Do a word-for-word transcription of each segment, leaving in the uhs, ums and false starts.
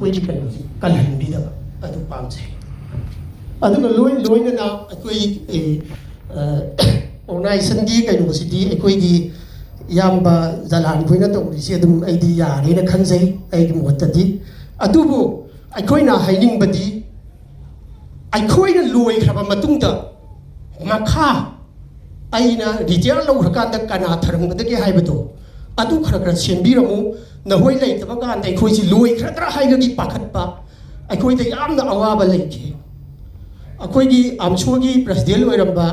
ꯑꯩꯈꯣꯏꯒꯤ ꯀꯩꯅꯣꯁꯤ ꯀꯜꯍꯟꯕꯤꯗꯕ ꯑꯗꯨ ꯄꯥꯝꯖꯩ꯫ ꯑꯗꯨꯒ ꯂꯣꯏ ꯂꯣꯏꯅꯅ ꯑꯩꯈꯣꯏ, ꯑꯦ, ꯑ, organizationꯒꯤ ꯀꯩꯅꯣꯁꯤꯗꯤ ꯑꯩꯈꯣꯏꯒꯤ ꯏꯌꯥꯝꯕ ꯖꯂꯥꯟ ꯈꯣꯏꯅ ꯇꯧꯔꯤꯁꯦ ꯑꯗꯨꯝ ꯑꯩꯗꯤ ꯌꯥꯔꯦꯅ ꯈꯟꯖꯩ ꯑꯩꯒꯤ ꯃꯣꯠꯇꯗꯤ꯫ ꯑꯗꯨꯕꯨ ꯑꯩꯈꯣꯏꯅ ꯍꯥꯏꯅꯤꯡꯕꯗꯤ, ꯑꯩꯈꯣꯏꯅ ꯂꯣꯏꯈ꯭ꯔꯕ ꯃꯇꯨꯡꯗ ꯃꯈꯥ ꯑꯩꯅ retire ꯂꯧꯈ꯭ꯔꯀꯥꯟꯗ ꯀꯅꯥ ꯊꯔꯝꯒꯗꯒꯦ ꯍꯥꯏꯕꯗꯣ ꯑꯗꯨ ꯈꯔ ꯈꯔ ꯁꯦꯝꯕꯤꯔꯝꯃꯨ꯫ ꯅꯈꯣꯏ ꯂꯩꯇꯕ ꯀꯥꯟꯗ ꯑꯩꯈꯣꯏꯁꯤ ꯂꯣꯏꯈ꯭ꯔꯗ꯭ꯔꯥ ꯍꯥꯏꯕꯒꯤ ꯄꯥꯈꯠꯄ ꯑꯩꯈꯣꯏꯗ ꯌꯥꯝꯅ ꯑꯋꯥꯕ ꯂꯩꯈꯤ꯫ ꯑꯩꯈꯣꯏꯒꯤ ꯑꯝꯁꯣꯒꯤ president ꯑꯣꯏꯔꯝꯕ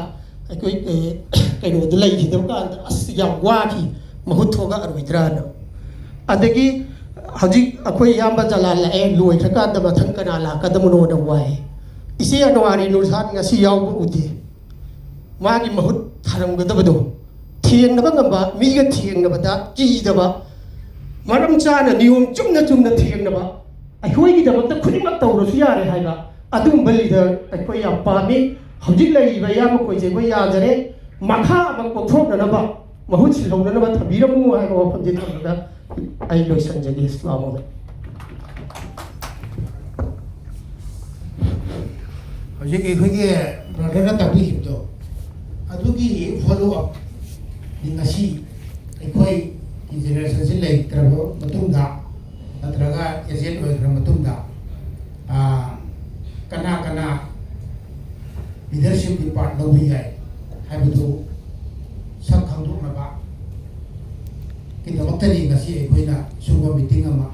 ꯑꯩꯈꯣꯏ, ꯑꯦ, ꯀꯩꯅꯣꯗꯨ ꯂꯩꯈꯤꯗꯕ ꯀꯥꯟꯗ ꯑꯁ ꯌꯥꯝ ꯋꯥꯈꯤ, ꯃꯍꯨꯠ ꯊꯣꯛꯂꯛꯑꯔꯣꯏꯗ꯭ꯔꯥꯅ꯫ ꯑꯗꯒꯤ ꯍꯧꯖꯤꯛ ꯑꯩꯈꯣꯏ ꯏꯌꯥꯝꯕ ꯖꯂꯥꯜ ꯂꯥꯛꯑꯦ, ꯂꯣꯏꯈ꯭ꯔꯀꯥꯟꯗ ꯃꯊꯪ ꯀꯅꯥ ꯂꯥꯛꯀꯗꯕꯅꯣꯅ ꯋꯥꯏ꯫ ꯏꯆꯦ ꯑꯅꯋꯥꯔꯤ ꯅꯨꯔꯖꯥꯟ ꯉꯁꯤ ꯌꯥꯎꯕ ꯎꯗꯦ꯫ ꯃꯥꯒꯤ ꯃꯍꯨꯠ ꯊꯥꯔꯝꯒꯗꯕꯗꯣ ꯊꯦꯡꯅꯕ ꯉꯝꯕ, ꯃꯤꯒ ꯊꯦꯡꯅꯕꯗ ꯀꯤꯗꯕ, ꯃꯔꯝ ꯆꯥꯅ ꯅꯤꯌꯣꯝ ꯆꯨꯝꯅ ꯆꯨꯝꯅ ꯊꯦꯡꯅꯕ, ꯑꯩꯈꯣꯏꯒꯤꯗꯃꯛꯇ ꯈꯨꯗꯤꯡꯃꯛ ꯇꯧꯔꯁꯨ ꯌꯥꯔꯦ ꯍꯥꯏꯕ ꯑꯗꯨꯒꯨꯝꯕ leader ꯑꯩꯈꯣꯏ ꯌꯥꯝ ꯄꯥꯝꯃꯤ꯫ ꯍꯧꯖꯤꯛ ꯂꯩꯔꯤꯕ ꯏꯌꯥꯝꯕ ꯀꯣꯏꯖꯦ ꯑꯩꯈꯣꯏ ꯌꯥꯖꯔꯦ, ꯃꯈꯥ ꯑꯃ ꯀꯣꯛꯊꯣꯛꯅꯅꯕ, ꯃꯍꯨꯠ ꯁꯤꯜꯍꯧꯅꯅꯕ ꯊꯝꯕꯤꯔꯝꯃꯨ ꯍꯥꯏꯕ ꯋꯥꯐꯝꯁꯤ ꯊꯝꯂꯒ ꯑꯩ ꯂꯣꯏꯁꯤꯟꯖꯒꯦ꯫ ꯑꯁꯂꯥꯃꯨ ꯑꯂꯩꯀꯨꯝ꯫ ꯍꯧꯖꯤꯛ ꯑꯩꯈꯣꯏꯒꯤ brotherꯅ ꯇꯥꯛꯄꯤꯈꯤꯕꯗꯣ, ꯑꯗꯨꯒꯤ follow up ꯉꯁꯤ ꯑꯩꯈꯣꯏ generationꯁꯤ ꯂꯩꯇ꯭ꯔꯕ ꯃꯇꯨꯡꯗ ꯅꯠꯇ꯭ꯔꯒ aged ꯑꯣꯏꯈ꯭ꯔ ꯃꯇꯨꯡꯗ, ꯑꯥ, ꯀꯅꯥ ꯀꯅꯥ leadershipꯀꯤ part ꯂꯧꯕ ꯌꯥꯏ ꯍꯥꯏꯕꯗꯨ ꯁꯛ ꯈꯪꯗꯣꯛꯅꯕ ꯀꯤꯗꯃꯛꯇꯅꯤ ꯉꯁꯤ ꯑꯩꯈꯣꯏꯅ ꯁꯤꯒꯨꯝꯕ meeting ꯑꯃ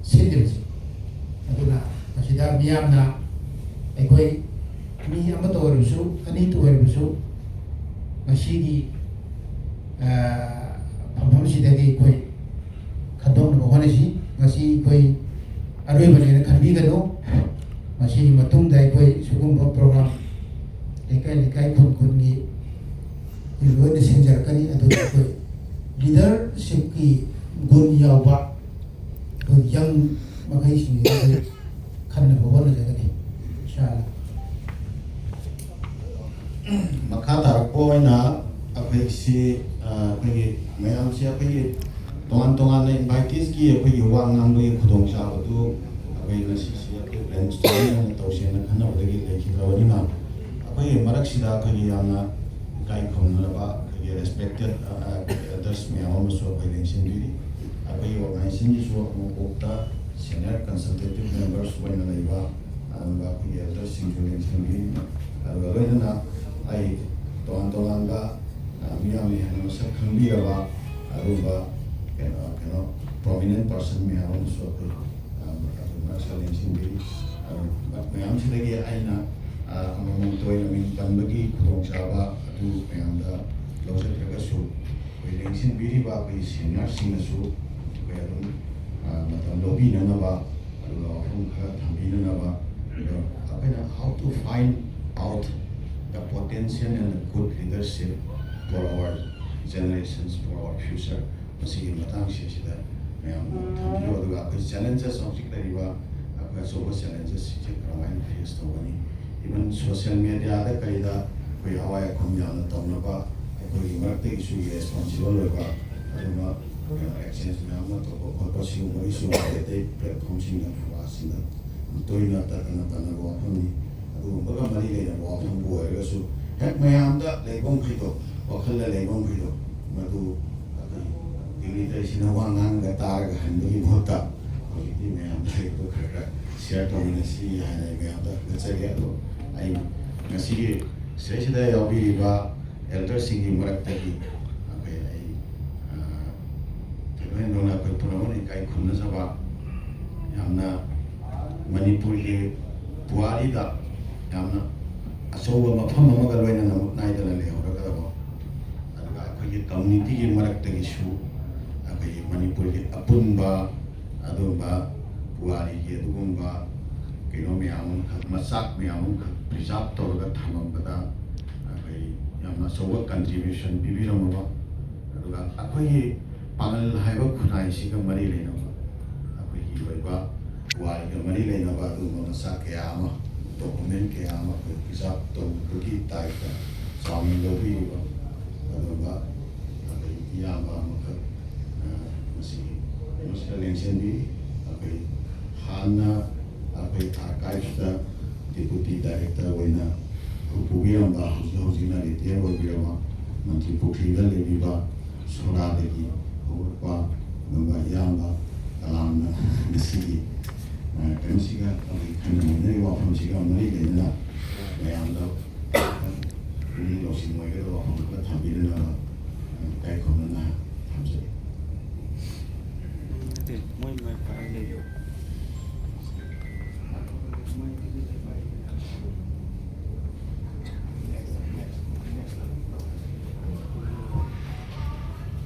ꯁꯤꯜꯂꯤꯕꯁꯤ꯫ ꯑꯗꯨꯅ ꯃꯁꯤꯗ ꯃꯤꯌꯥꯝꯅ ꯑꯩꯈꯣꯏ ꯃꯤ ꯑꯃꯠꯇ ꯑꯣꯏꯔꯕꯁꯨ, ꯑꯅꯤꯇ ꯑꯣꯏꯔꯕꯁꯨ, ꯉꯁꯤꯒꯤ, ꯑ, ꯐꯝꯐꯝꯁꯤꯗꯒꯤ ꯑꯩꯈꯣꯏ ꯈꯟꯗꯣꯛꯅꯕ ꯍꯣꯠꯅꯁꯤ꯫ ꯉꯁꯤ ꯑꯩꯈꯣꯏ ꯑꯔꯣꯏꯕꯅꯦꯅ ꯈꯟꯕꯤꯒꯅꯨ꯫ ꯃꯁꯤꯒꯤ ꯃꯇꯨꯡꯗ ꯑꯩꯈꯣꯏ ꯁꯤꯒꯨꯝꯕ program ꯂꯩꯀꯥꯏ ꯂꯩꯀꯥꯏ, ꯈꯨꯟ ꯈꯨꯟꯒꯤ ꯑꯩꯈꯣꯏ ꯂꯣꯏꯅ ꯁꯤꯟꯖꯔꯛꯀꯅꯤ꯫ ꯑꯗꯨꯒ ꯑꯩꯈꯣꯏ leadershipꯀꯤ ꯒꯨꯟ ꯌꯥꯎꯕ ꯑꯩꯈꯣꯏ young ꯃꯈꯩꯁꯤꯡꯁꯤ ꯑꯩꯈꯣꯏ ꯈꯟꯅꯕ ꯍꯣꯠꯅꯖꯒꯅꯤ, ꯏꯟꯁꯥ ꯑꯜꯂꯥ꯫ ꯃꯈꯥ ꯇꯥꯔꯛꯄ ꯑꯣꯏꯅ ꯑꯩꯈꯣꯏꯁꯤ, ꯑ, ꯑꯩꯈꯣꯏꯒꯤ ꯃꯌꯥꯝꯁꯤ ꯑꯩꯈꯣꯏꯒꯤ ꯇꯣꯉꯥꯟ ꯇꯣꯉꯥꯟꯕ inviteesꯀꯤ ꯑꯩꯈꯣꯏꯒꯤ ꯋꯥ ꯉꯥꯡꯕꯒꯤ ꯈꯨꯗꯣꯡꯆꯥꯕꯗꯨ ꯉꯁꯤꯁꯤ ꯑꯩꯈꯣꯏ brainstorming ꯑꯣꯏꯅ ꯇꯧꯁꯦꯅ ꯈꯟꯅꯕꯗꯒꯤ ꯂꯩꯈꯤꯗ꯭ꯔꯕꯅꯤꯅ, ꯑꯩꯈꯣꯏꯒꯤ ꯃꯔꯛꯁꯤꯗ ꯑꯩꯈꯣꯏꯒꯤ ꯌꯥꯝꯅ ꯏꯀꯥꯏ ꯈꯨꯝꯅꯔꯕ ꯑꯩꯈꯣꯏꯒꯤ respected, ꯑ, ꯑ, elders ꯃꯌꯥꯝ ꯑꯃꯁꯨ ꯑꯩꯈꯣꯏ ꯂꯦꯡꯁꯤꯟꯕꯤꯔꯤ꯫ ꯑꯩꯈꯣꯏꯒꯤ organizationꯒꯤꯁꯨ ꯑꯃꯨꯛ ꯀꯣꯛꯇ senior consultative members ꯑꯣꯏꯅ ꯂꯩꯕ, ꯑꯗꯨꯒ ꯑꯩꯈꯣꯏꯒꯤ elderꯁꯤꯡꯁꯨ ꯂꯦꯡꯁꯤꯟꯕꯤꯔꯤ꯫ ꯑꯗꯨꯒ ꯂꯣꯏꯅꯅ ꯑꯩ ꯇꯣꯉꯥꯟ ꯇꯣꯉꯥꯟꯕ, ꯑ, ꯃꯤꯌꯥꯝꯅ ꯍꯦꯟꯅ ꯃꯁꯛ ꯈꯪꯕꯤꯔꯕ ꯑꯗꯨꯒꯨꯝꯕ ꯀꯩꯅꯣ, ꯀꯩꯅꯣ, prominent person ꯃꯌꯥꯝ ꯑꯃꯁꯨ ꯑꯩꯈꯣꯏ, ꯑ, ꯑꯗꯨ ꯃꯔꯛꯇ ꯂꯦꯡꯁꯤꯟꯕꯤꯔꯤ꯫ ꯑꯗꯨ ꯃꯌꯥꯝꯁꯤꯗꯒꯤ ꯑꯩꯅ, ꯑ, ꯑꯃꯃꯝꯇ ꯑꯣꯏꯅ ꯃꯤꯡ ꯄꯟꯕꯒꯤ ꯈꯨꯗꯣꯡꯆꯥꯕ ꯑꯗꯨ ꯃꯌꯥꯝꯗ ꯂꯧꯖꯗ꯭ꯔꯒꯁꯨ, ꯑꯩꯈꯣꯏ ꯂꯦꯡꯁꯤꯟꯕꯤꯔꯤꯕ ꯑꯩꯈꯣꯏꯒꯤ seniorꯁꯤꯡꯅꯁꯨ ꯑꯩꯈꯣꯏ ꯑꯗꯨꯝ, ꯑ, ꯃꯇꯝ ꯂꯧꯕꯤꯅꯅꯕ, ꯑꯗꯨꯒ ꯋꯥꯐꯝ ꯈꯔ ꯊꯝꯕꯤꯅꯅꯕ, ꯑꯗꯣ ꯑꯩꯈꯣꯏꯅ how to find out the potential and the good leadership for our generations, for our future, ꯃꯁꯤꯒꯤ ꯃꯇꯥꯡꯁꯤꯡꯁꯤꯗ ꯃꯌꯥꯝ ꯊꯝꯕꯤꯌꯨ꯫ ꯑꯗꯨꯒ ꯑꯩꯈꯣꯏ challenges ꯍꯧꯖꯤꯛ ꯂꯩꯔꯤꯕ ꯑꯩꯈꯣꯏ ꯑꯆꯧꯕ challengesꯁꯤꯡꯁꯦ ꯀꯔꯝꯍꯥꯏꯅ face ꯇꯧꯒꯅꯤ? Even social mediaꯗ ꯀꯔꯤꯗ ꯑꯩꯈꯣꯏ ꯑꯋꯥꯏ ꯑꯈꯨꯝ ꯌꯥꯝꯅ ꯇꯧꯅꯕ, ꯑꯩꯈꯣꯏꯒꯤ ꯃꯔꯛꯇꯒꯤꯁꯨ irresponsible ꯑꯣꯏꯕ ꯑꯗꯨꯒꯨꯝꯕ, ꯑ, exchange ꯃꯌꯥꯝ ꯑꯃ ꯇꯧꯕ ꯈꯣꯠꯄ, ꯁꯤꯒꯨꯝꯕꯒꯤꯁꯨ ꯑꯇꯩ ꯑꯇꯩ platformꯁꯤꯡꯗ, ꯐꯣꯔꯥꯁꯤꯡꯗ ꯌꯥꯝ ꯇꯣꯏꯅ ꯇꯥꯟꯅ ꯇꯥꯟꯅꯕ ꯋꯥꯐꯝꯅꯤ꯫ ꯑꯗꯨꯒꯨꯝꯕꯒ ꯃꯔꯤ ꯂꯩꯅꯕ ꯋꯥꯐꯝꯕꯨ ꯑꯣꯏꯔꯒꯁꯨ, ꯍꯦꯛ ꯃꯌꯥꯝꯗ ꯂꯩꯕ ꯃꯈꯩꯗꯣ, ꯋꯥꯈꯜꯗ ꯂꯩꯕ ꯃꯈꯩꯗꯣ, ꯃꯗꯨ ꯑꯩꯈꯣꯏ dignitaryꯁꯤꯅ ꯋꯥ ꯉꯥꯡꯉꯒ ꯇꯥꯔꯒ ꯍꯟꯕꯒꯤ ꯃꯍꯨꯠꯇ, ꯍꯧꯖꯤꯛꯇꯤ ꯃꯌꯥꯝꯗ ꯂꯩꯕꯗꯣ ꯈꯔ ꯈꯔ share ꯇꯧꯃꯤꯟꯅꯁꯤ ꯍꯥꯏꯅ ꯑꯩ ꯃꯌꯥꯝꯗ ꯍꯪꯒꯠꯆꯔꯤ꯫ ꯑꯗꯣ ꯑꯩ ꯉꯁꯤꯒꯤ ꯁꯤꯗꯩꯁꯤꯗ ꯌꯥꯎꯕꯤꯔꯤꯕ elderꯁꯤꯡꯒꯤ ꯃꯔꯛꯇꯒꯤ ꯑꯩꯈꯣꯏ, ꯑꯩ, ꯑ, ꯊꯣꯏꯗꯣꯛ ꯍꯦꯟꯗꯣꯛꯅ ꯑꯩꯈꯣꯏ ꯄꯨꯝꯅꯃꯛꯅ ꯏꯀꯥꯏ ꯈꯨꯝꯅꯖꯕ, ꯌꯥꯝꯅ ꯃꯅꯤꯄꯨꯔꯒꯤ ꯄꯨꯋꯥꯔꯤꯗ ꯌꯥꯝꯅ ꯑꯆꯧꯕ ꯃꯐꯝ ꯑꯃꯒ ꯂꯣꯏꯅꯅ ꯃꯨꯠ ꯅꯥꯏꯗꯅ ꯂꯩꯍꯧꯔꯒꯗꯕ, ꯑꯗꯨꯒ ꯑꯩꯈꯣꯏꯒꯤ communityꯒꯤ ꯃꯔꯛꯇꯒꯤꯁꯨ ꯑꯩꯈꯣꯏꯒꯤ ꯃꯅꯤꯄꯨꯔꯒꯤ ꯑꯄꯨꯟꯕ ꯑꯗꯨꯒꯨꯝꯕ ꯄꯨꯋꯥꯔꯤꯒꯤ ꯑꯗꯨꯒꯨꯝꯕ ꯀꯩꯅꯣ ꯃꯌꯥꯝ ꯑꯃꯈꯛ, ꯃꯆꯥꯛ ꯃꯌꯥꯝ ꯑꯃꯈꯛ preserve ꯇꯧꯔꯒ ꯊꯝꯃꯝꯕꯗ ꯑꯩꯈꯣꯏ ꯌꯥꯝꯅ ꯑꯆꯧꯕ contribution ꯄꯤꯕꯤꯔꯝꯃꯕ, ꯑꯗꯨꯒ ꯑꯩꯈꯣꯏꯒꯤ ꯄꯥꯡꯒꯜ ꯍꯥꯏꯕ ꯈꯨꯟꯅꯥꯏꯁꯤꯒ ꯃꯔꯤ ꯂꯩꯅꯕ, ꯑꯩꯈꯣꯏꯒꯤ ꯑꯣꯏꯕ ꯄꯨꯋꯥꯔꯤꯒ ꯃꯔꯤ ꯂꯩꯅꯕ ꯑꯗꯨꯒꯨꯝꯕ ꯃꯆꯥꯛ ꯀꯌꯥ ꯑꯃ, document ꯀꯌꯥ ꯑꯃ ꯑꯩꯈꯣꯏ preserve ꯇꯧꯕꯒꯤ ꯗꯥꯏꯇ ꯆꯥꯎꯅ ꯂꯧꯕꯤꯔꯤꯕ ꯑꯗꯨꯒꯨꯝꯕ ꯑꯩꯈꯣꯏ ꯏꯌꯥꯝꯕ ꯑꯃꯈꯛ, ꯑ, ꯃꯁꯤꯒꯤ ꯀꯩꯅꯣꯁꯤꯗ ꯂꯦꯡꯁꯤꯟꯕꯤ꯫ ꯑꯩꯈꯣꯏ ꯍꯥ ꯌꯥꯝꯅ ꯑꯩꯈꯣꯏ ꯑꯥꯔꯀꯥꯏꯚꯁꯇ ꯗꯤꯄꯨꯇꯤ ꯗꯥꯏꯔꯦꯛꯇꯔ ꯑꯣꯏꯅ ꯄꯨꯕꯤꯔꯝꯕ, ꯍꯧꯖꯤꯛ ꯍꯧꯖꯤꯛꯅ ꯔꯤꯇꯥꯌꯔ ꯑꯣꯏꯕꯤꯔꯕ ꯃꯟꯇ꯭ꯔꯤ ꯄꯨꯈ꯭ꯔꯤꯗ ꯂꯩꯕꯤꯕ ꯁꯣꯔꯥꯗꯒꯤ ꯍꯧꯔꯛꯄ, ꯑꯗꯨꯒ ꯏꯌꯥꯝꯕ ꯀꯂꯥꯝꯅ ꯉꯁꯤꯒꯤ, ꯑ, ꯀꯩꯅꯣꯁꯤꯒ, ꯑꯩꯈꯣꯏꯒꯤ ꯈꯟꯅ ꯅꯩꯅꯔꯤꯕ ꯋꯥꯐꯝꯁꯤꯒ ꯃꯔꯤ ꯂꯩꯅꯅ ꯃꯌꯥꯝꯗ ꯄꯨꯛꯅꯤꯡ ꯂꯧꯁꯤꯡ ꯑꯣꯏꯒꯗꯕ ꯋꯥꯐꯝ ꯈꯔ ꯊꯝꯕꯤꯅꯅꯕ, ꯑ, ꯏꯀꯥꯏ ꯈꯨꯝꯅꯅ ꯊꯝꯖꯔꯤ꯫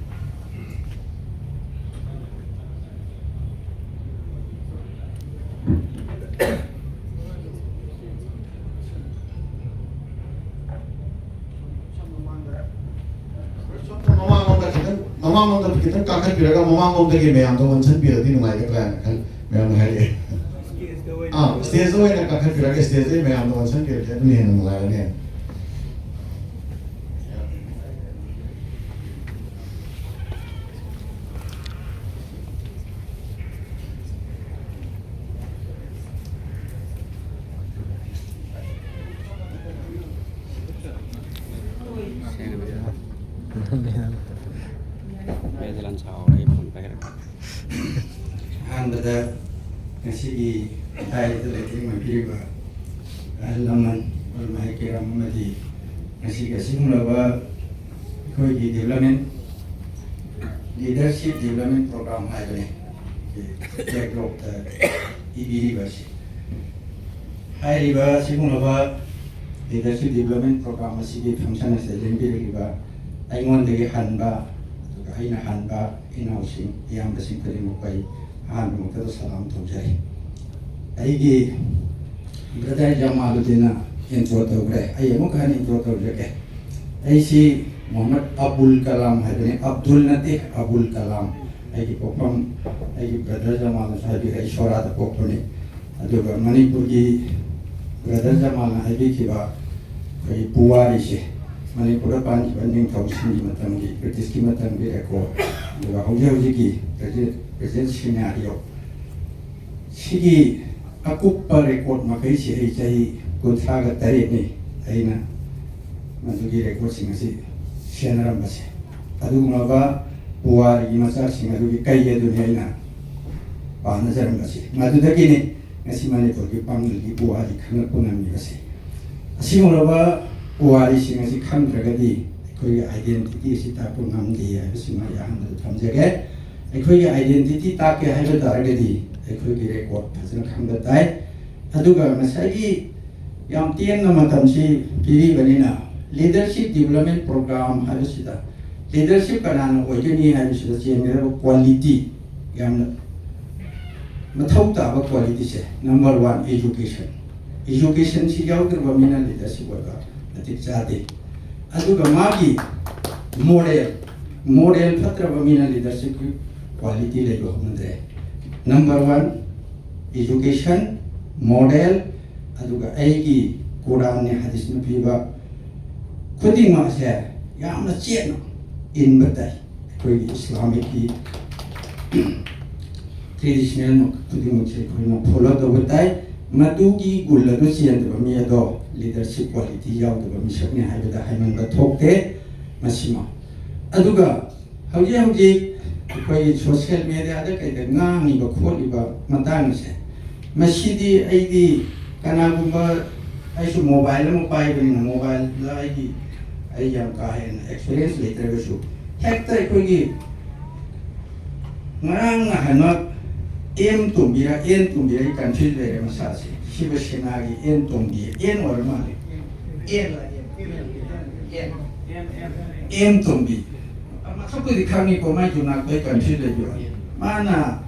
ꯃꯃꯥꯡꯂꯣꯝꯗ ꯈꯤꯇꯪ, ꯃꯃꯥꯡꯂꯣꯝꯗ ꯈꯤꯇꯪ ꯀꯥꯈꯠꯄꯤꯔꯒ ꯃꯃꯥꯡꯂꯣꯝꯗꯒꯤ ꯃꯌꯥꯝꯗꯣ ꯑꯣꯟꯁꯤꯟꯕꯤꯔꯗꯤ ꯅꯨꯡꯉꯥꯏꯒꯗ꯭ꯔꯥ ꯍꯥꯏꯅ ꯈꯜ-, ꯃꯌꯥꯝꯅ ꯍꯥꯏꯔꯛꯑꯦ꯫ ꯑꯥ, ꯁ꯭ꯇꯦꯖꯇ ꯑꯣꯏꯅ ꯀꯥꯈꯠꯄꯤꯔꯒ ꯁ꯭ꯇꯦꯖꯇꯒꯤ ꯃꯌꯥꯝꯗꯣ ꯑꯣꯟꯁꯤꯟꯕꯤꯔꯗꯤ ꯑꯗꯨꯅ ꯍꯦꯟꯅ ꯅꯨꯡꯉꯥꯏꯔꯅꯤ꯫ ꯑꯍꯥꯟꯕꯗ ꯉꯁꯤꯒꯤ ꯍꯥꯏꯔꯤꯕ ꯂꯩꯇꯦꯡ ꯑꯣꯏꯕꯤꯔꯤꯕ ꯑꯍꯜ ꯂꯃꯟ, ꯎꯂꯃꯥꯏ ꯀꯤꯔꯥꯝ ꯑꯃꯗꯤ ꯉꯁꯤꯒꯤ ꯑꯁꯤꯒꯨꯝꯂꯕ ꯑꯩꯈꯣꯏꯒꯤ ꯗꯤꯕ꯭ꯂꯞꯃꯦꯟ, ꯂꯤꯗꯔꯁꯤꯞ ꯗꯤꯕ꯭ꯂꯞꯃꯦꯟ ꯄ꯭ꯔꯣꯒ꯭ꯔꯥꯝ ꯍꯥꯏꯕꯅꯤ, ꯕꯦꯛꯗ꯭ꯔꯣꯞꯇ ꯏꯕꯤꯔꯤꯕ ꯑꯁꯤ꯫ ꯍꯥꯏꯔꯤꯕ ꯑꯁꯤꯒꯨꯝꯂꯕ ꯂꯤꯗꯔꯁꯤꯞ ꯗꯤꯕ꯭ꯂꯞꯃꯦꯟ ꯄ꯭ꯔꯣꯒ꯭ꯔꯥꯝ ꯑꯁꯤꯒꯤ ꯐꯪꯁꯟ ꯑꯁꯤꯗ ꯂꯦꯡꯕꯤꯔꯛꯂꯤꯕ ꯑꯩꯉꯣꯟꯗꯒꯤ ꯍꯟꯕ, ꯑꯗꯨꯒ ꯑꯩꯅ ꯍꯟꯕ ꯏꯅꯥꯎꯁꯤꯡ, ꯏꯌꯥꯝꯕꯁꯤꯡ ꯈꯨꯗꯤꯡꯃꯛꯄꯨ ꯑꯩ ꯑꯍꯥꯟꯕꯃꯛꯇꯗ ꯁꯂꯥꯝ ꯇꯧꯖꯔꯤ꯫ ꯑꯩꯒꯤ ꯕ꯭ꯔꯗꯔ ꯖꯃꯥꯂꯨꯗꯤꯟꯅ ꯏꯟꯇ꯭ꯔꯣ ꯇꯧꯈ꯭ꯔꯦ, ꯑꯩ ꯑꯃꯨꯛ ꯍꯟꯅ ꯏꯟꯇ꯭ꯔꯣ ꯇꯧꯖꯒꯦ꯫ ꯑꯩꯁꯤ ꯃꯣꯍꯝꯃꯗ ꯑꯕꯨꯜ ꯀꯂꯥꯝ ꯍꯥꯏꯕꯅꯤ, ꯑꯕꯗꯨꯜ ꯅꯠꯇꯦ, ꯑꯕꯨꯜ ꯀꯂꯥꯝ꯫ ꯑꯩꯒꯤ ꯄꯣꯛꯐꯝ, ꯑꯩꯒꯤ ꯕ꯭ꯔꯗꯔ ꯖꯃꯥꯜꯅꯁꯨ ꯍꯥꯏꯕꯤꯈ꯭ꯔꯦ, ꯑꯩ ꯁꯣꯔꯥꯗ ꯄꯣꯛꯄꯅꯤ꯫ ꯑꯗꯨꯒ ꯃꯅꯤꯄꯨꯔꯒꯤ ꯕ꯭ꯔꯗꯔ ꯖꯃꯥꯜꯅ ꯍꯥꯏꯕꯤꯈꯤꯕ ꯑꯩꯈꯣꯏꯒꯤ ꯄꯨꯋꯥꯔꯤꯁꯦ, ꯃꯅꯤꯄꯨꯔꯗ ꯄꯥꯟꯈꯤꯕ ꯅꯤꯡꯊꯧꯁꯤꯡꯒꯤ ꯃꯇꯝꯒꯤ, ꯕ꯭ꯔꯤꯇꯤꯁꯀꯤ ꯃꯇꯝꯒꯤ ꯔꯦꯀꯣꯔꯗ, ꯑꯗꯨꯒ ꯍꯧꯖꯤꯛ ꯍꯧꯖꯤꯛꯀꯤ ꯄ꯭ꯔꯖꯦꯟ, ꯄ꯭ꯔꯖꯦꯟ ꯁꯤꯅꯥꯔꯤꯑꯣ, ꯁꯤꯒꯤ ꯑꯀꯨꯞꯄ ꯔꯦꯀꯣꯔꯠ ꯃꯈꯩꯁꯤ ꯑꯩ ꯆꯍꯤ ꯀꯨꯟꯊ꯭ꯔꯥꯒ ꯇꯔꯦꯠꯅꯤ ꯑꯩꯅ ꯃꯗꯨꯒꯤ ꯔꯦꯀꯣꯔꯠꯁꯤꯡ ꯑꯁꯤ ꯁꯦꯟꯅꯔꯝꯕꯁꯦ꯫ ꯑꯗꯨꯒꯨꯝꯂꯕ ꯄꯨꯋꯥꯔꯤꯒꯤ ꯃꯆꯥꯛꯁꯤꯡ ꯑꯗꯨꯒꯤ ꯀꯩ ꯑꯗꯨꯅꯤ ꯑꯩꯅ ꯄꯥꯅꯖꯔꯝꯕꯁꯦ꯫ ꯃꯗꯨꯗꯒꯤꯅꯤ ꯉꯁꯤ ꯃꯅꯤꯄꯨꯔꯒꯤ ꯄꯥꯡꯒꯜꯒꯤ ꯄꯨꯋꯥꯔꯤ ꯈꯪꯂꯛꯄ ꯉꯝꯂꯤꯕꯁꯦ꯫ ꯑꯁꯤꯒꯨꯝꯂꯕ ꯄꯨꯋꯥꯔꯤꯁꯤꯡ ꯑꯁꯤ ꯈꯪꯗ꯭ꯔꯒꯗꯤ ꯑꯩꯈꯣꯏꯒꯤ identity ꯑꯁꯤ ꯇꯥꯛꯄ ꯉꯝꯗꯦ ꯍꯥꯏꯕꯁꯤꯃ ꯑꯩ ꯑꯍꯥꯟꯕꯗ ꯊꯝꯖꯒꯦ꯫ ꯑꯩꯈꯣꯏꯒꯤ identity ꯇꯥꯛꯀꯦ ꯍꯥꯏꯕ ꯇꯥꯔꯒꯗꯤ ꯑꯩꯈꯣꯏꯒꯤ ꯔꯦꯀꯣꯔꯠ ꯐꯖꯅ ꯈꯪꯕ ꯇꯥꯏ꯫ ꯑꯗꯨꯒ ꯉꯁꯥꯏꯒꯤ ꯌꯥꯝ ꯇꯦꯟꯅ ꯃꯇꯝꯁꯤ ꯄꯤꯕꯤꯕꯅꯤꯅ, leadership development program ꯍꯥꯏꯕꯁꯤꯗ leadership ꯀꯅꯥꯅ ꯑꯣꯏꯒꯅꯤ ꯍꯥꯏꯕꯁꯤꯗ ꯆꯦꯟꯒꯗꯕ quality, ꯌꯥꯝꯅ ꯃꯊꯧ ꯇꯥꯕ qualityꯁꯦ, number one, education꯫ Educationꯁꯤ ꯌꯥꯎꯗ꯭ꯔꯕ ꯃꯤꯅ leadership ꯑꯣꯏꯕ ꯃꯇꯤꯛ ꯆꯥꯗꯦ꯫ ꯑꯗꯨꯒ ꯃꯥꯒꯤ moral, moral ꯐꯠꯇ꯭ꯔꯕ ꯃꯤꯅ leadershipꯀꯤ quality ꯂꯩꯕ ꯍꯧꯅꯗ꯭ꯔꯦ꯫ Number one, education, moral, ꯑꯗꯨꯒ ꯑꯩꯒꯤ ꯀꯨꯔꯥꯟꯅꯦ ꯍꯗꯤꯁꯅ ꯄꯤꯕ ꯈꯨꯗꯤꯡꯃꯛꯁꯦ ꯌꯥꯝꯅ ꯆꯦꯠꯅ ꯏꯟꯕ ꯇꯥꯏ꯫ ꯑꯩꯈꯣꯏꯒꯤ ꯏꯁꯂꯥꯃꯤꯛꯀꯤ traditional ꯈꯨꯗꯤꯡꯃꯛꯁꯦ ꯑꯩꯈꯣꯏꯅ follow ꯇꯧꯕ ꯇꯥꯏ꯫ ꯃꯗꯨꯒꯤ ꯒꯨꯟ ꯑꯗꯨ ꯆꯦꯟꯗꯕ ꯃꯤ ꯑꯗꯣ leadership quality ꯌꯥꯎꯗꯕ ꯃꯤꯁꯛꯅꯤ ꯍꯥꯏꯕꯗ ꯍꯥꯏꯃꯟꯕ ꯊꯣꯛꯇꯦ꯫ ꯃꯁꯤꯃ ꯑꯗꯨꯒ ꯍꯧꯖꯤꯛ ꯍꯧꯖꯤꯛ ꯑꯩꯈꯣꯏꯒꯤ social mediaꯗ ꯀꯩꯗ ꯉꯥꯡꯉꯤꯕ ꯈꯣꯠꯂꯤꯕ ꯃꯇꯥꯡ ꯑꯁꯦ, ꯃꯁꯤꯗꯤ ꯑꯩꯗꯤ ꯀꯅꯥꯒꯨꯝꯕ, ꯑꯩꯁꯨ mobile ꯑꯃ ꯄꯥꯏꯕꯅꯤꯅ mobileꯗ ꯑꯩꯒꯤ, ꯑꯩ ꯌꯥꯝ ꯀꯥ ꯍꯦꯟꯅ experience ꯂꯩꯇ꯭ꯔꯒꯁꯨ, ꯍꯦꯛꯇ ꯑꯩꯈꯣꯏꯒꯤ ꯉꯔꯥꯡ ꯅꯍꯥꯟꯃꯛ M ꯇꯣꯝꯕꯤꯔ N ꯇꯣꯝꯕꯤꯔ ꯑꯩ confuse ꯂꯩꯔꯦ ꯃꯁꯥꯁꯦ꯫ ꯁꯤꯕ ꯁꯦꯅꯥꯒꯤ N ꯇꯣꯝꯕꯤ, N ꯑꯣꯏꯔ ꯃꯥꯜꯂꯦ꯫ N, N, M ꯇꯣꯝꯕꯤ꯫ ꯃꯁꯛꯄꯨꯗꯤ ꯈꯪꯉꯤꯀꯣ, ꯃꯥꯏ ꯌꯨꯅꯥꯛꯇꯣ ꯑꯩ confuse ꯂꯩꯕꯤꯔꯣ꯫ ꯃꯥꯅ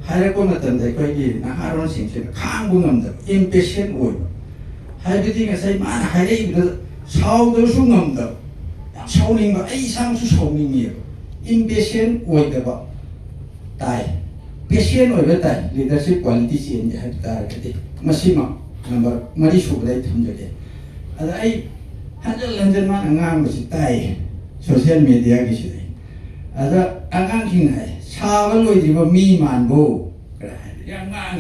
ꯍꯥꯏꯔꯛꯄ ꯃꯇꯝꯗ ꯑꯩꯈꯣꯏꯒꯤ ꯅꯍꯥꯔꯣꯟꯁꯤꯡꯁꯤꯅ ꯈꯥꯡꯕ ꯉꯝꯗꯕ, impatient ꯑꯣꯏꯕ꯫ ꯍꯥꯏꯕꯗꯤ ꯉꯁꯥꯏ ꯃꯥꯅ ꯍꯥꯏꯔꯛꯏꯕꯗ ꯁꯥꯎꯗꯕꯁꯨ ꯉꯝꯗꯕ, ꯌꯥꯝ ꯁꯥꯎꯅꯤꯡꯕ, ꯑꯩ ꯏꯁꯥꯃꯛꯁꯨ ꯁꯥꯎꯅꯤꯡꯉꯦꯕ꯫ Impatient ꯑꯣꯏꯗꯕ ꯇꯥꯏ, patient ꯑꯣꯏꯕ ꯇꯥꯏ꯫ Leadership quality ꯆꯦꯟꯒꯦ ꯍꯥꯏꯕ ꯇꯥꯔꯒꯗꯤ ꯃꯁꯤꯃ number ꯃꯔꯤ ꯁꯨꯕꯗ ꯑꯩ ꯊꯝꯖꯒꯦ꯫ ꯑꯗ ꯑꯩ ꯍꯟꯖꯟ ꯍꯟꯖꯟ ꯃꯥꯅ ꯉꯥꯡꯕꯁꯤ ꯇꯥꯏ social mediaꯒꯤꯁꯤꯗ꯫ ꯑꯗ ꯑꯉꯥꯡꯁꯤꯡꯅ ꯍꯥꯏ, "ꯁꯥꯕ ꯂꯣꯏꯗ꯭ꯔꯤꯕ ꯃꯤ ꯃꯥꯟꯕꯣ?" ꯀꯥꯏꯅ ꯍꯥꯏ꯫ ꯌꯥꯝ ꯉꯥꯡ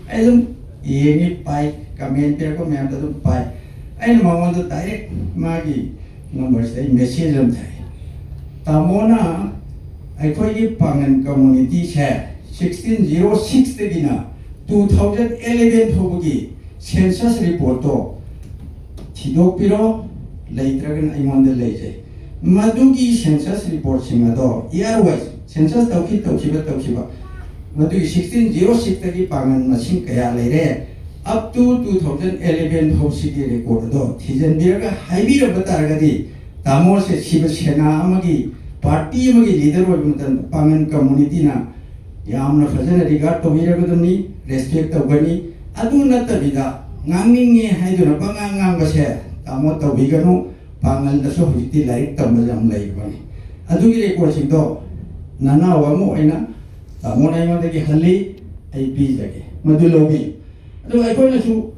ꯑꯩ ꯑꯗꯨꯝ ꯌꯦꯡꯉꯤ, ꯄꯥꯏ, ꯀꯃꯦꯟ ꯄꯤꯔꯛꯄ ꯃꯌꯥꯝꯗꯣ ꯑꯗꯨꯝ ꯄꯥꯏ꯫ ꯑꯩꯅ ꯃꯉꯣꯟꯗ ꯗꯥꯏꯔꯦꯛ ꯃꯥꯒꯤ ꯅꯝꯕꯔꯁꯤꯗ ꯑꯩ ꯃꯦꯁꯦꯖ ꯑꯃ ꯊꯥꯏ, "ꯇꯥꯃꯣꯅ ꯑꯩꯈꯣꯏꯒꯤ ꯄꯥꯉꯟ ꯀꯝꯃꯨꯅꯤꯇꯤꯁꯦ ꯁꯤꯛꯁꯇꯤꯟ ꯖꯤꯔꯣ ꯁꯤꯛꯁꯇꯒꯤꯅ ꯇꯨ ꯊꯥꯎꯖꯟ ꯑꯦꯂꯦꯚꯦꯟ ꯐꯥꯎꯕꯒꯤ ꯁꯦꯟꯁꯁ ꯔꯤꯄꯣꯔꯠꯇꯣ ꯊꯤꯗꯣꯛꯄꯤꯔꯣ, ꯂꯩꯇ꯭ꯔꯒꯅ ꯑꯩꯉꯣꯟꯗ ꯂꯩꯖꯩ꯫ ꯃꯗꯨꯒꯤ ꯁꯦꯟꯁꯁ ꯔꯤꯄꯣꯔꯠꯁꯤꯡ ꯑꯗꯣ ꯏꯌꯥꯔ ꯋꯥꯏꯁ, ꯁꯦꯟꯁꯁ ꯇꯧꯈꯤ ꯇꯧꯈꯤꯕ ꯇꯧꯈꯤꯕ, ꯃꯗꯨꯒꯤ ꯁꯤꯛꯁꯇꯤꯟ ꯖꯤꯔꯣ ꯁꯤꯛꯁꯇꯒꯤ ꯄꯥꯡꯒꯜ ꯃꯁꯤꯡ ꯀꯌꯥ ꯂꯩꯔꯦ, up to two thousand eleven ꯐꯥꯎꯁꯤꯒꯤ ꯔꯦꯀꯣꯔꯠ ꯑꯗꯣ ꯊꯤꯖꯤꯟꯕꯤꯔꯒ ꯍꯥꯏꯕꯤꯔꯝꯕ ꯇꯥꯔꯒꯗꯤ, ꯇꯥꯃꯣꯁꯦ ꯁꯤꯕ ꯁꯦꯅꯥ ꯑꯃꯒꯤ, ꯄꯥꯔꯇꯤ ꯑꯃꯒꯤ ꯂꯤꯗꯔ ꯑꯣꯏꯕ ꯃꯇꯝꯗ ꯄꯥꯡꯒꯜ ꯀꯝꯃꯨꯅꯤꯇꯤꯅ ꯌꯥꯝꯅ ꯐꯖꯅ ꯔꯤꯒꯥꯔꯗ ꯇꯧꯕꯤꯔꯒꯗꯕꯅꯤ, ꯔꯦꯁꯄꯦꯛ ꯇꯧꯒꯅꯤ꯫ ꯑꯗꯨ ꯅꯠꯇꯕꯤꯗ ꯉꯥꯡꯅꯤꯡꯉꯦ ꯍꯥꯏꯗꯨꯅ ꯄꯉꯥꯡ ꯉꯥꯡꯕꯁꯦ ꯇꯥꯃꯣ ꯇꯧꯕꯤꯒꯅꯨ꯫ ꯄꯥꯡꯒꯜꯗꯁꯨ ꯍꯧꯖꯤꯛꯇꯤ ꯂꯥꯏꯔꯤꯛ ꯇꯝꯕ ꯌꯥꯝ ꯂꯩꯕꯅꯤ꯫ ꯑꯗꯨꯒꯤ ꯔꯦꯀꯣꯔꯠꯁꯤꯡꯗꯣ ꯅꯅꯥꯎ ꯑꯃ ꯑꯣꯏꯅ ꯇꯥꯃꯣꯅ ꯑꯩꯉꯣꯟꯗꯒꯤ ꯍꯜꯂꯤ, ꯑꯩ ꯄꯤꯖꯒꯦ, ꯃꯗꯨ ꯂꯧꯕꯤꯌꯨ꯫ ꯑꯗꯨꯒ ꯑꯩꯈꯣꯏꯅꯁꯨ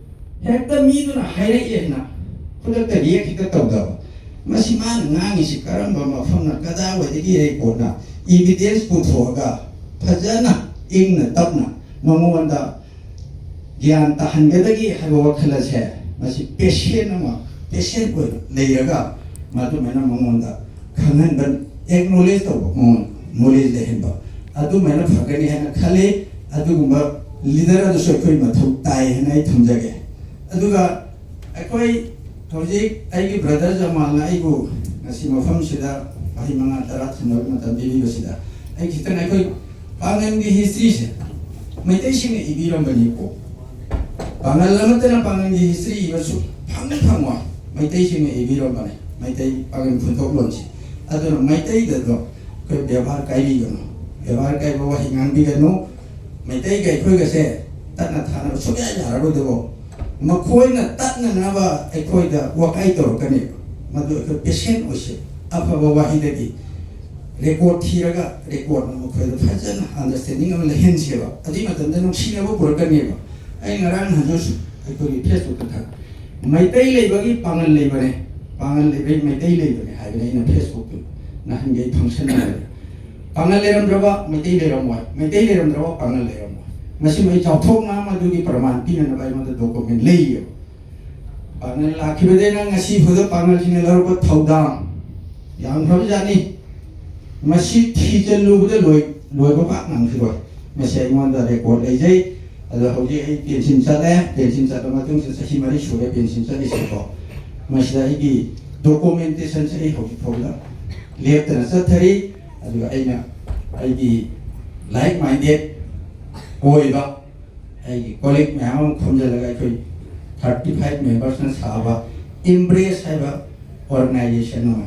ꯍꯦꯛꯇ ꯃꯤꯗꯨꯅ ꯍꯥꯏꯔꯛꯑꯦꯅ ꯈꯨꯗꯛꯇ ꯔꯤꯌꯦꯛ ꯍꯦꯛꯇ ꯇꯧꯗꯕ꯫ ꯃꯁꯤ ꯃꯥꯅ ꯉꯥꯡꯉꯤꯁꯤ ꯀꯔꯝꯕ ꯃꯐꯝꯅ, ꯀꯗꯥꯏꯋꯥꯏꯗꯒꯤ ꯔꯦꯀꯣꯔꯠꯅ, ꯏꯚꯤꯗꯦꯟꯁ ꯄꯨꯊꯣꯛꯑꯒ ꯐꯖꯅ ꯏꯪꯅ ꯇꯞꯅ ꯃꯉꯣꯟꯗ ꯒ꯭ꯌꯥꯟ ꯇꯥꯍꯟꯒꯗꯒꯦ ꯍꯥꯏꯕ ꯋꯥꯈꯜ ꯑꯁꯦ, ꯃꯁꯤ ꯄꯦꯁꯦꯟ ꯑꯃ, ꯄꯦꯁꯦꯟ ꯑꯣꯏꯅ ꯂꯩꯔꯒ ꯃꯗꯨꯃꯥꯏꯅ ꯃꯉꯣꯟꯗ ꯈꯪꯍꯟꯕ, ꯑꯦꯛꯅꯣꯂꯦꯖ ꯇꯧꯕ, ꯃꯉꯣꯟꯗ ꯅꯣꯂꯦꯖ ꯂꯩꯍꯟꯕ, ꯑꯗꯨꯃꯥꯏꯅ ꯐꯒꯅꯤ ꯍꯥꯏꯅ ꯈꯜꯂꯤ꯫ ꯑꯗꯨꯒꯨꯝꯕ ꯂꯤꯗꯔ ꯑꯗꯨꯁꯨ ꯑꯩꯈꯣꯏ ꯃꯊꯧ ꯇꯥꯏ ꯍꯥꯏꯅ ꯑꯩ ꯊꯝꯖꯒꯦ꯫ ꯑꯗꯨꯒ ꯑꯩꯈꯣꯏ ꯍꯧꯖꯤꯛ ꯑꯩꯒꯤ ꯕ꯭ꯔꯗꯔ ꯖꯃꯥꯜꯅ ꯑꯩꯕꯨ ꯉꯁꯤ ꯃꯐꯝꯁꯤꯗ ꯋꯥꯍꯩ ꯃꯉꯥ ꯇꯔꯥ ꯊꯝꯅꯕ ꯃꯇꯝ ꯄꯤꯕꯤꯕꯁꯤꯗ, ꯑꯩ ꯈꯤꯇꯪ, ꯑꯩꯈꯣꯏ ꯄꯥꯡꯒꯜꯒꯤ ꯍꯤꯁꯇ꯭ꯔꯤꯁꯦ ꯃꯩꯇꯩꯁꯤꯡꯅ ꯏꯕꯤꯔꯝꯕꯅꯤꯀꯣ꯫ ꯄꯥꯡꯒꯜ ꯑꯃꯠꯇꯅ ꯄꯥꯡꯒꯜꯒꯤ ꯍꯤꯁꯇ꯭ꯔꯤ ꯏꯕꯁꯨ ꯐꯪ ꯐꯪꯉꯣꯏ꯫ ꯃꯩꯇꯩꯁꯤꯡꯅ ꯏꯕꯤꯔꯝꯕꯅꯤ ꯃꯩꯇꯩ ꯄꯥꯡꯒꯜ ꯈꯨꯟꯊꯣꯛꯂꯣꯟꯁꯤ꯫ ꯑꯗꯨꯅ ꯃꯩꯇꯩꯗꯗꯣ ꯑꯩꯈꯣꯏ ꯕꯦꯕꯥꯔ ꯀꯥꯏꯕꯤꯒꯅꯨ, ꯕꯦꯕꯥꯔ ꯀꯥꯏꯕ ꯋꯥꯍꯩ ꯉꯥꯡꯕꯤꯒꯅꯨ꯫ ꯃꯩꯇꯩꯒ ꯑꯩꯈꯣꯏꯒꯁꯦ ꯇꯠꯅ ꯊꯥꯅꯕ ꯁꯨꯡꯌꯥ ꯌꯥꯔꯔꯣꯏꯗꯕꯣ꯫ ꯃꯈꯣꯏꯅ ꯇꯠꯅꯅꯕ ꯑꯩꯈꯣꯏꯗ ꯋꯥꯀꯥꯏ ꯇꯧꯔꯛꯀꯅꯦꯕ꯫ ꯃꯗꯨ ꯑꯩꯈꯣꯏ ꯄꯦꯁꯦꯟ ꯑꯣꯏꯁꯦ꯫ ꯑꯐꯕ ꯋꯥꯍꯩꯗꯒꯤ ꯔꯦꯀꯣꯔꯠ ꯊꯤꯔꯒ ꯔꯦꯀꯣꯔꯠꯅ ꯃꯈꯣꯏꯗ ꯐꯖꯅ ꯑꯟꯗꯔꯁꯇꯦꯟꯗꯤꯡ ꯑꯃ ꯂꯩꯍꯟꯁꯦꯕ꯫ ꯑꯗꯨꯒꯤ ꯃꯇꯝꯗ ꯅꯨꯡꯁꯤꯅꯕ ꯄꯨꯔꯛꯀꯅꯦꯕ꯫ ꯑꯩ ꯉꯔꯥꯡ ꯅꯍꯥꯟꯁꯨ ꯑꯩꯈꯣꯏꯒꯤ ꯐꯦꯁꯕꯨꯛꯇ ꯊꯥꯒꯠ, "ꯃꯩꯇꯩ ꯂꯩꯕꯒꯤ ꯄꯥꯡꯒꯜ ꯂꯩꯕꯅꯦ, ꯄꯥꯡꯒꯜ ꯂꯩꯕꯒꯤ ꯃꯩꯇꯩ ꯂꯩꯕꯅꯦ" ꯍꯥꯏꯕꯅꯦ ꯑꯩꯅ ꯐꯦꯁꯕꯨꯛꯇ ꯅꯍꯥꯟꯒꯤ ꯑꯩ ꯐꯪꯁꯟ ꯑꯃꯗ꯫ ꯄꯥꯡꯒꯜ ꯂꯩꯔꯝꯗ꯭ꯔꯕ ꯃꯩꯇꯩ ꯂꯩꯔꯝꯃꯣꯏ, ꯃꯩꯇꯩ ꯂꯩꯔꯝꯗ꯭ꯔꯕ ꯄꯥꯡꯒꯜ ꯂꯩꯔꯝꯃꯣꯏ꯫ ꯃꯁꯤꯃ ꯑꯩ ꯆꯥꯎꯊꯣꯛꯅ ꯃꯗꯨꯒꯤ ꯄ꯭ꯔꯃꯥꯟ ꯄꯤꯅꯅꯕ ꯑꯩꯉꯣꯟꯗ ꯗꯣꯀꯨꯃꯦꯟ ꯂꯩꯌꯦꯕ꯫ ꯄꯥꯡꯒꯜ ꯂꯥꯛꯈꯤꯕꯗꯩꯅ ꯉꯁꯤ ꯐꯥꯎꯗ ꯄꯥꯡꯒꯜꯁꯤꯡꯅ ꯂꯧꯔꯛꯄ ꯊꯧꯗꯥꯡ ꯌꯥꯝꯈ꯭ꯔꯕꯖꯥꯠꯅꯤ꯫ ꯃꯁꯤ ꯊꯤꯖꯤꯜꯂꯨꯕꯗ ꯂꯣꯏ ꯂꯣꯏꯕ ꯄꯥꯛ ꯉꯝꯈꯤꯔꯣꯏ꯫ ꯃꯁꯤ ꯑꯩꯉꯣꯟꯗ ꯔꯦꯀꯣꯔꯗ ꯂꯩꯖꯩ꯫ ꯑꯗꯣ ꯍꯧꯖꯤꯛ ꯑꯩ ꯄꯦꯟꯁꯤꯟ ꯆꯠꯂꯦ꯫ ꯄꯦꯟꯁꯤꯟ ꯆꯠꯂ ꯃꯇꯨꯡꯁꯤꯗ ꯆꯍꯤ ꯃꯔꯤ ꯁꯨꯔꯦ ꯄꯦꯟꯁꯤꯟ ꯆꯠꯂꯤꯁꯦꯀꯣ꯫ ꯃꯁꯤꯗ ꯑꯩꯒꯤ ꯗꯣꯀꯨꯃꯦꯟꯇꯦꯁꯟꯁꯦ ꯑꯩ ꯍꯧꯖꯤꯛ ꯐꯥꯎꯗ ꯂꯦꯞꯇꯅ ꯆꯠꯊꯔꯤ꯫ ꯑꯗꯨꯒ ꯑꯩꯅ ꯑꯩꯒꯤ ꯂꯥꯏꯛ ꯃꯥꯏꯟꯗꯦꯠ ꯑꯣꯏꯕ ꯑꯩꯒꯤ ꯀꯣꯂꯤꯛ ꯃꯌꯥꯝ ꯑꯃ ꯈꯣꯝꯖꯤꯜꯂꯒ ꯑꯩꯈꯣꯏ ꯊꯥꯔꯇꯤ ꯐꯥꯏꯚ ꯃꯦꯝꯕꯔꯁꯅ ꯁꯥꯕ ꯏꯝꯕ꯭ꯔꯦꯁ ꯍꯥꯏꯕ ꯑꯣꯔꯒꯅꯥꯏꯖꯦꯁꯟ ꯑꯃ,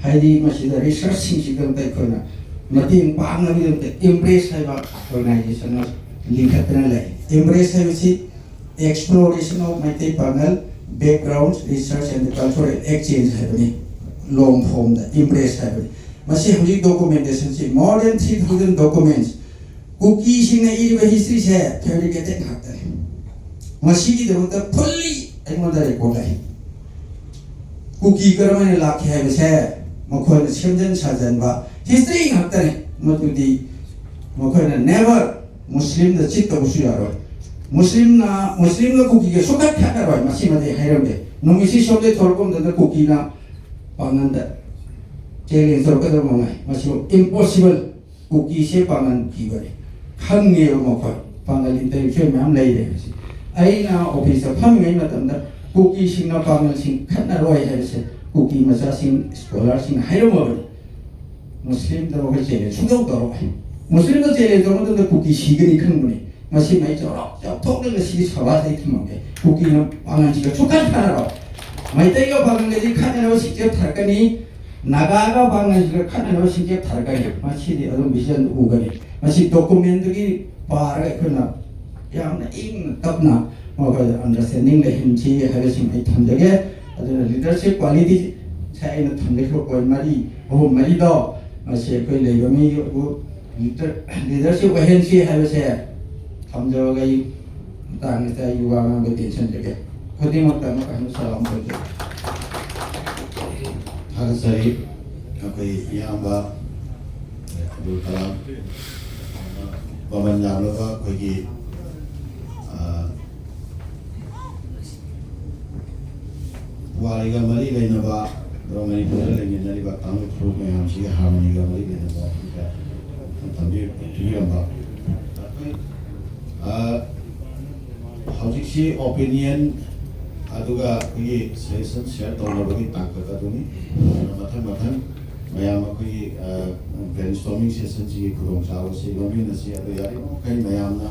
ꯍꯥꯏꯗꯤ ꯃꯁꯤꯗ ꯔꯤꯁꯔꯁꯁꯤꯡꯁꯤꯒꯤꯗꯃꯛꯇ ꯑꯩꯈꯣꯏꯅ ꯃꯇꯦꯡ ꯄꯥꯡꯅꯕꯒꯤꯗꯃꯛꯇ ꯏꯝꯕ꯭ꯔꯦꯁ ꯍꯥꯏꯕ ꯑꯣꯔꯒꯅꯥꯏꯖꯦꯁꯟ ꯑꯃ ꯂꯤꯡꯈꯠꯇꯅ ꯂꯩ꯫ ꯏꯝꯕ꯭ꯔꯦꯁ ꯍꯥꯏꯕꯁꯤ Exploration of Meitei Pangal Backgrounds, Research and Cultural Exchange ꯍꯥꯏꯕꯅꯤ꯫ ꯂꯣꯡ ꯐꯣꯝꯗ ꯏꯝꯕ꯭ꯔꯦꯁ ꯍꯥꯏꯕꯅꯤ꯫ ꯃꯁꯤ ꯍꯧꯖꯤꯛ ꯗꯣꯀꯨꯃꯦꯟꯇꯦꯁꯟꯁꯤ more than three thousand documents, ꯀꯨꯀꯤꯁꯤꯡꯅ ꯏꯔꯤꯕ ꯍꯤꯁꯇ꯭ꯔꯤꯁꯦ ꯐꯦꯕ꯭ꯔꯤꯀꯦꯇꯦꯠ ꯉꯥꯛꯇꯅꯤ꯫ ꯃꯁꯤꯒꯤꯗꯃꯛꯇ ꯐꯨꯜꯂꯤ ꯑꯩꯉꯣꯟꯗ ꯔꯦꯀꯣꯔꯗ ꯂꯩ꯫ ꯀꯨꯀꯤ ꯀꯔꯝꯍꯥꯏꯅ ꯂꯥꯛꯈꯤ ꯍꯥꯏꯕꯁꯦ ꯃꯈꯣꯏꯅ ꯁꯦꯝꯖꯤꯟ ꯁꯥꯖꯟꯕ ꯍꯤꯁꯇ꯭ꯔꯤ ꯉꯥꯛꯇꯅꯤ꯫ ꯃꯗꯨꯗꯤ ꯃꯈꯣꯏꯅ ꯅꯦꯚꯔ ꯃꯨꯁꯂꯤꯝꯗ ꯆꯤꯠ ꯇꯧꯕꯁꯨ ꯌꯥꯔꯣꯏ꯫ ꯃꯨꯁꯂꯤꯝꯅ ꯃꯨꯁꯂꯤꯝꯒ ꯀꯨꯀꯤꯒ ꯁꯨꯡꯈꯠ ꯈꯠꯅꯔꯣꯏ꯫ ꯃꯁꯤꯃꯗꯤ ꯑꯩ ꯍꯥꯏꯔꯝꯒꯦ꯫ ꯅꯨꯃꯤꯠꯁꯤ ꯁꯣꯝꯗꯩ ꯊꯣꯔꯛꯄ ꯃꯇꯝꯗ ꯀꯨꯀꯤꯅ ꯄꯥꯡꯒꯟꯗ ꯆꯦꯂꯦꯟꯖ ꯇꯧꯔꯛꯀꯗꯕ ꯃꯉꯥꯏ꯫ ꯃꯁꯤꯕꯨ ꯏꯝꯄꯣꯁꯤꯕꯜ꯫ ꯀꯨꯀꯤꯁꯦ ꯄꯥꯡꯒꯟ ꯀꯤꯕꯅꯤ ꯈꯪꯉꯦꯕ ꯃꯈꯣꯏ꯫ ꯄꯥꯡꯒꯜ ꯏꯟꯇꯦꯂꯦꯛꯆꯨꯋꯦꯜ ꯃꯌꯥꯝ ꯂꯩꯔꯦ ꯍꯧꯖꯤꯛ꯫ ꯑꯩꯅ ꯑꯣꯐꯤꯁꯇ ꯐꯝꯃꯤꯉꯩ ꯃꯇꯝꯗ ꯀꯨꯀꯤꯁꯤꯡꯅ ꯄꯥꯡꯒꯜꯁꯤꯡ ꯈꯠꯅꯔꯣꯏ ꯍꯥꯏꯕꯁꯦ ꯀꯨꯀꯤ ꯃꯆꯥꯁꯤꯡ ꯁ꯭ꯀꯣꯂꯔꯁꯤꯡꯅ ꯍꯥꯏꯔꯝꯃꯕꯅꯤ꯫ ꯃꯨꯁꯂꯤꯝꯗ ꯃꯈꯣꯏ ꯆꯦꯂꯦꯟꯖ ꯁꯨꯡꯇꯧ ꯇꯧꯔꯣꯏ꯫ ꯃꯨꯁꯂꯤꯝꯗ ꯆꯦꯂꯦꯟꯖ ꯇꯧꯕ ꯃꯇꯝꯗ ꯀꯨꯀꯤ ꯁꯤꯒꯅꯤ ꯈꯪꯕꯅꯤ꯫ ꯃꯁꯤ ꯃꯩ ꯆꯥꯎꯔꯥꯛ ꯆꯥꯎꯊꯣꯛꯅ ꯉꯁꯤꯒꯤ ꯁꯚꯥꯁꯤꯗ ꯑꯩ ꯊꯝꯃꯝꯒꯦ꯫ ꯀꯨꯀꯤꯅ ꯄꯥꯡꯒꯜꯁꯤꯒ ꯁꯨꯡꯈꯠ ꯈꯠꯅꯔꯣꯏ꯫ ꯃꯩꯇꯩꯒ ꯄꯥꯡꯒꯜꯒꯗꯤ ꯈꯠꯅꯅꯕ ꯁꯤꯛꯆꯦꯞ ꯊꯥꯔꯛꯀꯅꯤ꯫ ꯅꯥꯒꯥꯒ ꯄꯥꯡꯒꯜꯁꯤꯒ ꯈꯠꯅꯅꯕ ꯁꯤꯡꯆꯦꯞ ꯊꯥꯔꯛꯀꯅꯤ꯫ ꯃꯁꯤꯗꯤ ꯑꯗꯨꯝ ꯚꯤꯖꯟꯗꯨ ꯎꯒꯅꯤ꯫ ꯃꯁꯤ ꯗꯣꯀꯨꯃꯦꯟꯗꯨꯒꯤ ꯄꯥꯔꯒ ꯑꯩꯈꯣꯏꯅ ꯌꯥꯝꯅ ꯏꯪꯅ ꯇꯞꯅ ꯃꯈꯣꯏꯗ ꯑꯟꯗꯔꯁꯇꯦꯟꯗꯤꯡ ꯂꯩꯍꯟꯁꯤ ꯍꯥꯏꯕꯁꯤꯃ ꯑꯩ ꯊꯝꯖꯒꯦ꯫ ꯑꯗꯨꯅ ꯂꯤꯗꯔꯁꯤꯞ ꯀ꯭ꯋꯥꯂꯤꯇꯤ ꯉꯁꯥꯏ ꯑꯩꯅ ꯊꯝꯖꯈꯤꯕ ꯄꯣꯏꯟ ꯃꯔꯤ, ꯑꯍꯨꯝ ꯃꯔꯤꯗꯣ ꯃꯁꯤ ꯑꯩꯈꯣꯏ ꯂꯩꯕ ꯃꯤꯕꯨ ꯂꯤꯗꯔ-, ꯂꯤꯗꯔꯁꯤꯞ ꯑꯣꯏꯍꯟꯁꯤ ꯍꯥꯏꯕꯁꯦ ꯊꯝꯖꯔꯒ ꯑꯩ ꯃꯇꯥꯡ ꯑꯁꯤꯗ ꯑꯩꯒꯤ ꯋꯥ ꯉꯥꯡꯕ ꯇꯦꯟꯁꯤꯟꯖꯒꯦ꯫ ꯈꯨꯗꯤꯡꯃꯛꯇ ꯑꯃꯨꯛ ꯍꯟꯅ ꯁꯂꯥꯝ ꯇꯧꯖꯔꯤ꯫ ꯊꯥꯒꯠꯆꯔꯤ ꯑꯩꯈꯣꯏ ꯏꯌꯥꯝꯕ ꯑꯕꯗꯨꯜ ꯀꯂꯥꯝ꯫ ꯃꯃꯜ ꯌꯥꯝꯂꯕ ꯑꯩꯈꯣꯏꯒꯤ, ꯑ, ꯄꯨꯋꯥꯔꯤꯒ ꯃꯔꯤ ꯂꯩꯅꯕ, ꯑꯗꯨꯒ ꯃꯅꯤꯄꯨꯔꯗ ꯂꯩꯃꯤꯟꯅꯔꯤꯕ ꯀꯥꯡꯂꯨꯞ ꯐꯨꯔꯨꯞ ꯃꯌꯥꯝꯁꯤꯒꯤ ꯍꯥꯔꯃꯣꯅꯤꯒ ꯃꯔꯤ ꯂꯩꯅꯕ ꯊꯝꯕꯤ-, ꯄꯤꯕꯤꯔꯝꯕ꯫ ꯑ, ꯍꯧꯖꯤꯛꯁꯤ opinion ꯑꯗꯨꯒ ꯑꯩꯈꯣꯏꯒꯤ suggestion share ꯇꯧꯅꯕꯒꯤ ꯇꯥꯡꯀꯛ ꯑꯗꯨꯅꯤ꯫ ꯑꯗꯨꯅ ꯃꯊꯪ ꯃꯊꯪ ꯃꯌꯥꯝ ꯑꯩꯈꯣꯏꯒꯤ, ꯑ, brainstorming session ꯁꯤꯒꯤ ꯈꯨꯗꯣꯡꯆꯥꯕꯁꯤ ꯂꯧꯃꯤꯟꯅꯁꯤ꯫ ꯑꯗꯨ ꯌꯥꯔꯤꯕ ꯃꯈꯩ ꯃꯌꯥꯝꯅ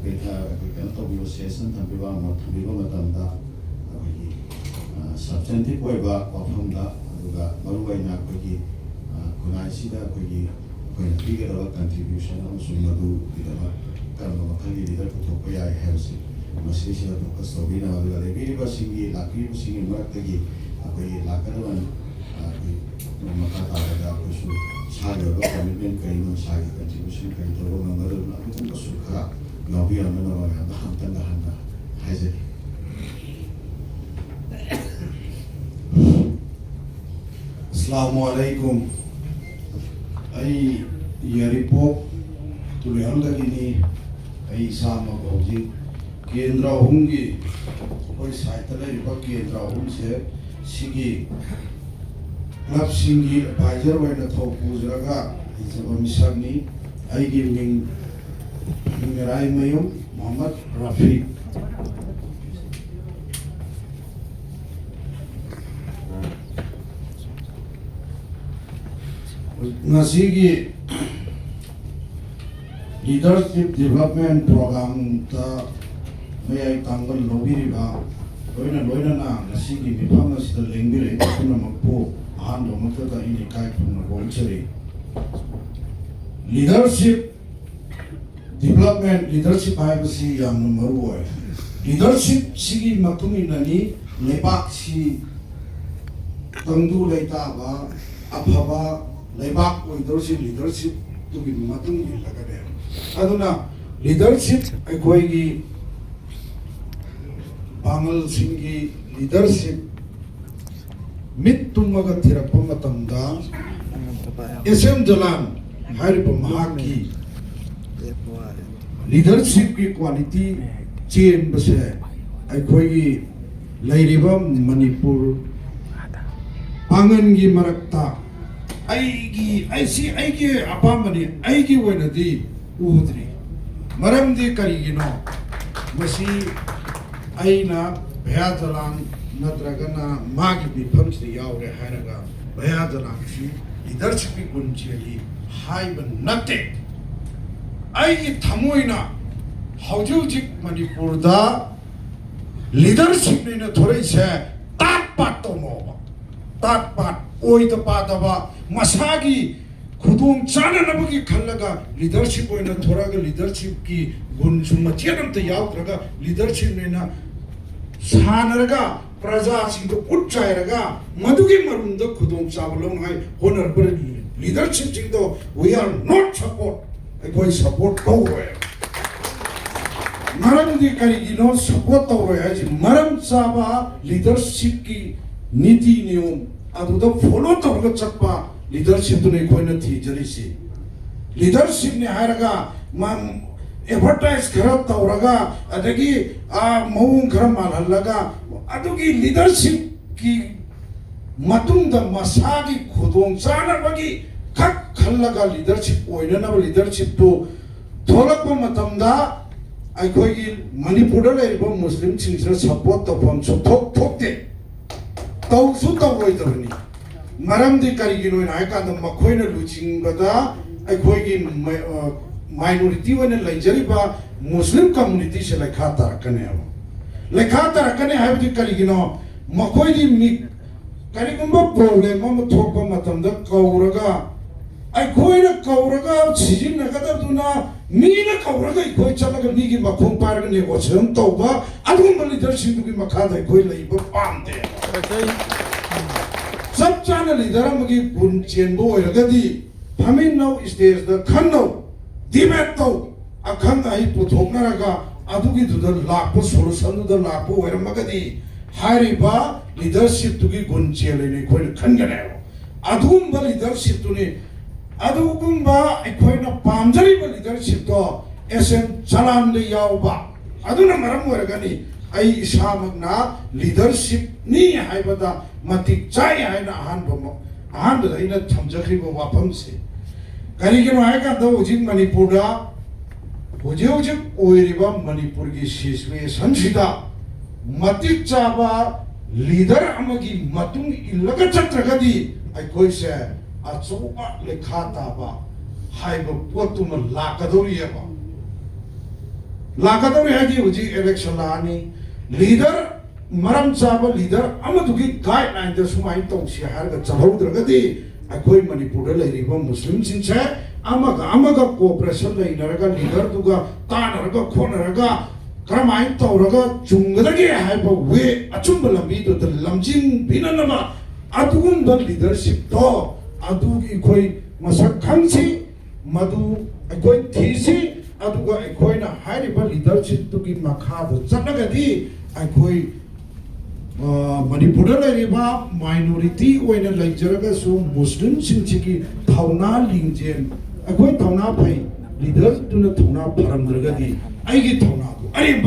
ꯑꯩꯈꯣꯏ, ꯑ, ꯑꯩꯈꯣꯏ ꯀꯩꯅꯣ ꯇꯧꯕꯤꯕ, suggestion ꯊꯝꯕꯤꯕ, ꯃꯣꯠ ꯊꯝꯕꯤꯕ ꯃꯇꯝꯗ ꯑꯩꯈꯣꯏꯒꯤ, ꯑ, substantive ꯑꯣꯏꯕ ꯋꯥꯐꯝꯗ, ꯑꯗꯨꯒ ꯃꯔꯨꯑꯣꯏꯅ ꯑꯩꯈꯣꯏꯒꯤ, ꯑ, ꯈꯨꯟꯅꯥꯏꯁꯤꯗ ꯑꯩꯈꯣꯏꯒꯤ ꯑꯩꯈꯣꯏꯅ ꯄꯤꯒꯗꯕ contribution ꯑꯃꯁꯨꯡ ꯃꯗꯨꯒꯤꯗꯃꯛ ꯀꯔꯝꯕ ꯃꯈꯜꯒꯤ leader ꯄꯨꯊꯣꯛꯄ ꯌꯥꯏ ꯍꯥꯏꯕꯁꯤ ꯃꯁꯤꯁꯤꯗ focus ꯇꯧꯕꯤꯅꯕ, ꯑꯗꯨꯒ ꯂꯩꯕꯤꯔꯤꯕꯁꯤꯡꯒꯤ, ꯂꯥꯛꯄꯤꯔꯤꯕꯁꯤꯡꯒꯤ ꯃꯔꯛꯇꯒꯤ ꯑꯩꯈꯣꯏꯒꯤ ꯂꯥꯛꯀꯗꯕ, ꯑ, ꯑꯩꯈꯣꯏ ꯃꯈꯥ ꯇꯥꯕꯗ ꯑꯩꯈꯣꯏꯁꯨ ꯏꯁꯥꯒꯤ ꯑꯣꯏꯕ commitment ꯀꯔꯤꯅꯣ, ꯏꯁꯥꯒꯤ contribution ꯀꯔꯤ ꯇꯧꯕ ꯉꯝꯒꯗꯕꯅꯣ, ꯑꯗꯨꯒꯨꯝꯕꯁꯨ ꯈꯔ ꯌꯥꯎꯕꯤꯔꯝꯅꯅꯕ ꯃꯌꯥꯝꯗ ꯑꯃꯨꯛꯇꯪꯒ ꯍꯟꯅ ꯍꯥꯏꯖꯒꯦ꯫ ꯑꯁꯂꯥꯃꯨ ꯑꯂꯩꯀꯨꯝ꯫ ꯑꯩ ꯌꯥꯏꯔꯤꯄꯣꯛ ꯇꯨꯂꯦꯍꯜꯗꯒꯤꯅꯤ꯫ ꯑꯩ ꯏꯁꯥꯃꯛ ꯍꯧꯖꯤꯛ ꯀꯦꯟꯗ꯭ꯔ ꯑꯍꯨꯝꯒꯤ, ꯑꯩꯈꯣꯏ ꯁꯥꯏꯠꯇ ꯂꯩꯔꯤꯕ ꯀꯦꯟꯗ꯭ꯔ ꯑꯍꯨꯝꯁꯦ, ꯁꯤꯒꯤ club ꯁꯤꯡꯒꯤ advisor ꯑꯣꯏꯅ ꯊꯧ ꯄꯨꯖꯔꯒ ꯂꯩꯖꯕ ꯃꯤꯁꯛꯅꯤ꯫ ꯑꯩꯒꯤ ꯃꯤꯡ ꯃꯤꯔꯥꯏꯃꯌꯨꯝ ꯃꯨꯍꯝꯃꯗ ꯔꯥꯐꯤꯛ꯫ ꯉꯁꯤꯒꯤ Leadership Development Program ꯗ ꯃꯌꯥꯏ ꯊꯪꯕ ꯂꯧꯕꯤꯔꯤꯕ, ꯂꯣꯏꯅ ꯂꯣꯏꯅꯅ ꯉꯁꯤꯒꯤ ꯃꯤꯐꯝ ꯑꯁꯤꯗ ꯂꯦꯡꯕꯤꯔꯛꯏꯕ ꯄꯨꯝꯅꯃꯛꯄꯨ ꯑꯍꯥꯟꯕꯃꯛꯇꯗ ꯑꯩꯅ ꯏꯀꯥꯏ ꯈꯨꯝꯅꯕ ꯎꯠꯆꯔꯤ꯫ Leadership Development, leadership ꯍꯥꯏꯕꯁꯤ ꯌꯥꯝꯅ ꯃꯔꯨ ꯑꯣꯏ꯫ Leadership ꯁꯤꯒꯤ ꯃꯇꯨꯡ ꯏꯟꯅꯅꯤ ꯂꯩꯕꯥꯛꯁꯤ ꯇꯪꯗꯨ ꯂꯩꯇꯥꯕ ꯑꯐꯕ ꯂꯩꯕꯥꯛ ꯑꯣꯏꯗꯧꯔꯤꯁꯤ leadership ꯇꯨꯒꯤ ꯃꯇꯨꯡ ꯏꯜꯂꯒꯅꯦ꯫ ꯑꯗꯨꯅ leadership, ꯑꯩꯈꯣꯏꯒꯤ ꯄꯥꯡꯒꯜꯁꯤꯡꯒꯤ leadership ꯃꯤꯠ ꯇꯨꯝꯃꯒ ꯊꯤꯔꯛꯄ ꯃꯇꯝꯗ, ꯑꯦꯁ ꯑꯦꯝ ꯖꯂꯥꯟ ꯍꯥꯏꯔꯤꯕ ꯃꯍꯥꯛꯀꯤ ꯂꯤꯗꯔꯁꯤꯞꯀꯤ ꯀ꯭ꯋꯥꯂꯤꯇꯤ ꯆꯦꯟꯕꯁꯦ ꯑꯩꯈꯣꯏꯒꯤ ꯂꯩꯔꯤꯕ ꯃꯅꯤꯄꯨꯔ ꯄꯥꯡꯒꯟꯒꯤ ꯃꯔꯛꯇ ꯑꯩꯒꯤ, ꯑꯩꯁꯤ ꯑꯩꯒꯤ ꯑꯄꯥꯝꯕꯅꯤ, ꯑꯩꯒꯤ ꯑꯣꯏꯅꯗꯤ ꯎꯗ꯭ꯔꯤ꯫ ꯃꯔꯝꯗꯤ ꯀꯔꯤꯒꯤꯅꯣ? ꯃꯁꯤ ꯑꯩꯅ ꯚꯌꯥ ꯖꯂꯥꯟ ꯅꯠꯇ꯭ꯔꯒꯅ ꯃꯥꯒꯤ ꯃꯤꯐꯝꯁꯤꯗ ꯌꯥꯎꯔꯦ ꯍꯥꯏꯔꯒ ꯚꯌꯥ ꯖꯂꯥꯟꯁꯤ ꯂꯤꯗꯔꯁꯤꯞꯀꯤ ꯒꯨꯟ ꯆꯦꯜꯂꯤ ꯍꯥꯏꯕ ꯅꯠꯇꯦ꯫ ꯑꯩꯒꯤ ꯊꯃꯣꯏꯅ ꯍꯧꯖꯤꯛ ꯍꯧꯖꯤꯛ ꯃꯅꯤꯄꯨꯔꯗ ꯂꯤꯗꯔꯁꯤꯞꯅꯦꯅ ꯊꯣꯔꯛꯏꯁꯦ ꯇꯥꯠ ꯄꯥꯠ ꯇꯧꯅꯣꯕ, ꯇꯥꯠ ꯄꯥꯠ, ꯑꯣꯏꯗ ꯄꯥꯗꯕ, ꯃꯁꯥꯒꯤ ꯈꯨꯗꯣꯡ ꯆꯥꯅꯅꯕꯒꯤ ꯈꯜꯂꯒ ꯂꯤꯗꯔꯁꯤꯞ ꯑꯣꯏꯅ ꯊꯣꯔꯛꯑꯒ ꯂꯤꯗꯔꯁꯤꯞꯀꯤ ꯒꯨꯟꯁꯨ ꯃꯆꯦꯠ ꯑꯝꯇ ꯌꯥꯎꯗ꯭ꯔꯒ ꯂꯤꯗꯔꯁꯤꯞꯅꯦꯅ ꯁꯥꯟꯅꯔꯒ ꯄ꯭ꯔꯖꯥꯁꯤꯡꯗ ꯎꯠ ꯆꯥꯏꯔꯒ ꯃꯗꯨꯒꯤ ꯃꯔꯨꯝꯗ ꯈꯨꯗꯣꯡꯆꯥꯕ ꯂꯧꯅꯉꯥꯏ ꯍꯣꯠꯅꯔꯛꯄ ꯂꯤꯗꯔꯁꯤꯞꯁꯤꯡꯗꯣ we are not support, ꯑꯩꯈꯣꯏ ꯁꯄꯣꯔꯠ ꯇꯧꯔꯣꯏ꯫ ꯃꯔꯝꯗꯤ ꯀꯔꯤꯒꯤꯅꯣ ꯁꯄꯣꯔꯠ ꯇꯧꯔꯣꯏ ꯍꯥꯏꯁꯤ? ꯃꯔꯝ ꯆꯥꯕ ꯂꯤꯗꯔꯁꯤꯞꯀꯤ ꯅꯤꯇꯤ ꯅꯤꯌꯣꯝ ꯑꯗꯨꯗ ꯐꯣꯂꯣ ꯇꯧꯔꯒ ꯆꯠꯄ ꯂꯤꯗꯔꯁꯤꯞꯇꯨꯅ ꯑꯩꯈꯣꯏꯅ ꯊꯤꯖꯔꯤꯁꯤ꯫ ꯂꯤꯗꯔꯁꯤꯞꯅꯤ ꯍꯥꯏꯔꯒ ꯑꯦꯗꯚꯔꯇꯥꯏꯁ ꯈꯔ ꯇꯧꯔꯒ ꯑꯗꯒꯤ ꯃꯑꯣꯡ ꯈꯔ ꯃꯥꯜꯍꯜꯂꯒ ꯑꯗꯨꯒꯤ ꯂꯤꯗꯔꯁꯤꯞꯀꯤ ꯃꯇꯨꯡꯗ ꯃꯁꯥꯒꯤ ꯈꯨꯗꯣꯡ ꯆꯥꯅꯕꯒꯤ ꯈꯛ ꯈꯜꯂꯒ ꯂꯤꯗꯔꯁꯤꯞ ꯑꯣꯏꯅꯅꯕ ꯂꯤꯗꯔꯁꯤꯞꯇꯨ ꯊꯣꯛꯂꯛꯄ ꯃꯇꯝꯗ ꯑꯩꯈꯣꯏꯒꯤ ꯃꯅꯤꯄꯨꯔꯗ ꯂꯩꯔꯤꯕ ꯃꯨꯁꯂꯤꯝꯁꯤꯡꯁꯤꯅ ꯁꯄꯣꯔꯠ ꯇꯧꯐꯝ ꯁꯨꯡꯊꯣꯛ ꯊꯣꯛꯇꯦ, ꯇꯧꯁꯨ ꯇꯧꯔꯣꯏꯗꯕꯅꯤ꯫ ꯃꯔꯝꯗꯤ ꯀꯔꯤꯒꯤꯅꯣ ꯍꯥꯏ ꯀꯥꯟꯗ ꯃꯈꯣꯏꯅ ꯂꯨꯆꯤꯡꯕꯗ ꯑꯩꯈꯣꯏꯒꯤ ꯃꯥꯏꯅꯣꯔꯤꯇꯤ ꯑꯣꯏꯅ ꯂꯩꯖꯔꯤꯕ ꯃꯨꯁꯂꯤꯝ ꯀꯝꯃꯨꯅꯤꯇꯤꯁꯦ ꯂꯩꯈꯥ ꯇꯥꯔꯛꯀꯅꯦꯕ꯫ ꯂꯩꯈꯥ ꯇꯥꯔꯛꯀꯅꯤ ꯍꯥꯏꯕꯗꯤ ꯀꯔꯤꯒꯤꯅꯣ? ꯃꯈꯣꯏꯗꯤ ꯃꯤ ꯀꯔꯤꯒꯨꯝꯕ ꯄ꯭ꯔꯣꯕ꯭ꯂꯦꯝ ꯑꯃ ꯊꯣꯛꯄ ꯃꯇꯝꯗ ꯀꯧꯔꯒ ꯑꯩꯈꯣꯏꯅ ꯀꯧꯔꯒ ꯁꯤꯖꯤꯟꯅꯒꯗꯕꯗꯨꯅ ꯃꯤꯅ ꯀꯧꯔꯒ ꯑꯩꯈꯣꯏ ꯆꯠꯂꯒ ꯃꯤꯒꯤ ꯃꯈꯣꯡ ꯄꯥꯏꯔꯒ ꯅꯦꯒꯣꯁꯤꯌꯦꯁꯟ ꯇꯧꯕ ꯑꯗꯨꯒꯨꯝꯕ ꯂꯤꯗꯔꯁꯤꯡꯗꯨꯒꯤ ꯃꯈꯥꯗ ꯑꯩꯈꯣꯏ ꯂꯩꯕ ꯄꯥꯝꯗꯦ꯫ ꯆꯞ ꯆꯥꯅ ꯂꯤꯗꯔ ꯑꯃꯒꯤ ꯒꯨꯟ ꯆꯦꯟꯕ ꯑꯣꯏꯔꯒꯗꯤ ꯐꯝꯃꯤꯟꯅꯧ, ꯁ꯭ꯇꯦꯖꯇ ꯈꯟꯅꯧ, ꯗꯤꯕꯦꯠ ꯇꯧ, ꯑꯈꯪ ꯑꯍꯩ ꯄꯨꯊꯣꯛꯅꯔꯒ ꯑꯗꯨꯒꯤꯗꯨꯗ ꯂꯥꯛꯄ ꯁꯣꯂꯨꯁꯟꯗꯨꯗ ꯂꯥꯛꯄ ꯑꯣꯏꯔꯝꯃꯒꯗꯤ ꯍꯥꯏꯔꯤꯕ ꯂꯤꯗꯔꯁꯤꯞꯇꯨꯒꯤ ꯒꯨꯟ ꯆꯦꯜꯂꯦꯅ ꯑꯩꯈꯣꯏꯅ ꯈꯟꯒꯅꯦꯕ꯫ ꯑꯗꯨꯒꯨꯝꯕ ꯂꯤꯗꯔꯁꯤꯞꯇꯨꯅꯤ ꯑꯗꯨꯒꯨꯝꯕ ꯑꯩꯈꯣꯏꯅ ꯄꯥꯝꯖꯔꯤꯕ ꯂꯤꯗꯔꯁꯤꯞꯇꯣ ꯑꯦꯁ ꯑꯦꯝ ꯆꯂꯥꯟꯗ ꯌꯥꯎꯕ ꯑꯗꯨꯅ ꯃꯔꯝ ꯑꯣꯏꯔꯒꯅꯤ ꯑꯩ ꯏꯁꯥꯃꯛꯅ ꯂꯤꯗꯔꯁꯤꯞꯅꯤ ꯍꯥꯏꯕꯗ ꯃꯇꯤꯛ ꯆꯥꯏ ꯍꯥꯏꯅ ꯑꯍꯥꯟꯕ ꯑꯍꯥꯟꯕꯗ ꯑꯩꯅ ꯊꯝꯖꯈ꯭ꯔꯤꯕ ꯋꯥꯐꯝꯁꯦ꯫ ꯀꯔꯤꯒꯤꯅꯣ ꯍꯥꯏꯀꯥꯟꯗ ꯍꯧꯖꯤꯛ ꯃꯅꯤꯄꯨꯔꯗ ꯍꯧꯖꯤꯛ ꯍꯧꯖꯤꯛ ꯑꯣꯏꯔꯤꯕ ꯃꯅꯤꯄꯨꯔꯒꯤ ꯁꯤꯆꯨꯋꯦꯁꯟꯁꯤꯗ ꯃꯇꯤꯛ ꯆꯥꯕ ꯂꯤꯗꯔ ꯑꯃꯒꯤ ꯃꯇꯨꯡ ꯏꯜꯂꯒ ꯆꯠꯇ꯭ꯔꯒꯗꯤ ꯑꯩꯈꯣꯏꯁꯦ ꯑꯆꯧꯕ ꯂꯩꯈꯥ ꯇꯥꯕ ꯍꯥꯏꯕ ꯄꯣꯠꯇꯨꯃ ꯂꯥꯛꯀꯗꯧꯔꯤꯑꯕ꯫ ꯂꯥꯛꯀꯗꯧꯔꯤ ꯍꯥꯏꯗꯤ ꯍꯧꯖꯤꯛ ꯏꯂꯦꯛꯁꯟ ꯂꯥꯛꯑꯅꯤ, ꯂꯤꯗꯔ ꯃꯔꯝ ꯆꯥꯕ ꯂꯤꯗꯔ ꯑꯃꯗꯨꯒꯤ ꯒꯥꯏꯗꯂꯥꯏꯟꯗ ꯁꯨꯃꯥꯏꯅ ꯇꯧꯁꯤ ꯍꯥꯏꯔꯒ ꯆꯠꯍꯧꯗ꯭ꯔꯒꯗꯤ ꯑꯩꯈꯣꯏ ꯃꯅꯤꯄꯨꯔꯗ ꯂꯩꯔꯤꯕ ꯃꯨꯁꯂꯤꯝꯁꯤꯡꯁꯦ ꯑꯃꯒ ꯑꯃꯒ ꯀꯣꯑꯣꯄꯔꯦꯁꯟ ꯂꯩꯅꯔꯒ ꯂꯤꯗꯔꯗꯨꯒ ꯇꯥꯟꯅꯔꯒ ꯈꯣꯠꯅꯔꯒ ꯀꯔꯝꯍꯥꯏꯅ ꯇꯧꯔꯒ ꯆꯨꯝꯒꯗꯒꯦ ꯍꯥꯏꯕ ꯋꯦ ꯑꯆꯨꯝꯕ ꯂꯝꯕꯤꯗꯨꯗ ꯂꯝꯖꯤꯡꯕꯤꯅꯅꯕ ꯑꯗꯨꯒꯨꯝꯕ ꯂꯤꯗꯔꯁꯤꯞꯇꯣ ꯑꯗꯨꯒꯤ ꯑꯩꯈꯣꯏ ꯃꯁꯛ ꯈꯪꯁꯤ, ꯃꯗꯨ ꯑꯩꯈꯣꯏ ꯊꯤꯁꯤ꯫ ꯑꯗꯨꯒ ꯑꯩꯈꯣꯏꯅ ꯍꯥꯏꯔꯤꯕ ꯂꯤꯗꯔꯁꯤꯞꯇꯨꯒꯤ ꯃꯈꯥꯗ ꯆꯠꯂꯒꯗꯤ ꯑꯩꯈꯣꯏ ꯃꯅꯤꯄꯨꯔꯗ ꯂꯩꯔꯤꯕ ꯃꯥꯏꯅꯣꯔꯤꯇꯤ ꯑꯣꯏꯅ ꯂꯩꯖꯔꯒꯁꯨ ꯃꯨꯁꯂꯤꯝꯁꯤꯡꯁꯤꯒꯤ ꯊꯧꯅꯥ ꯂꯤꯡꯖꯦꯜ, ꯑꯩꯈꯣꯏ ꯊꯧꯅꯥ ꯐꯩ, ꯂꯤꯗꯔꯗꯨꯅ ꯊꯧꯅꯥ ꯐꯔꯝꯗ꯭ꯔꯒꯗꯤ ꯑꯩꯒꯤ ꯊꯧꯅꯥꯗꯨ ꯑꯔꯦꯝꯕ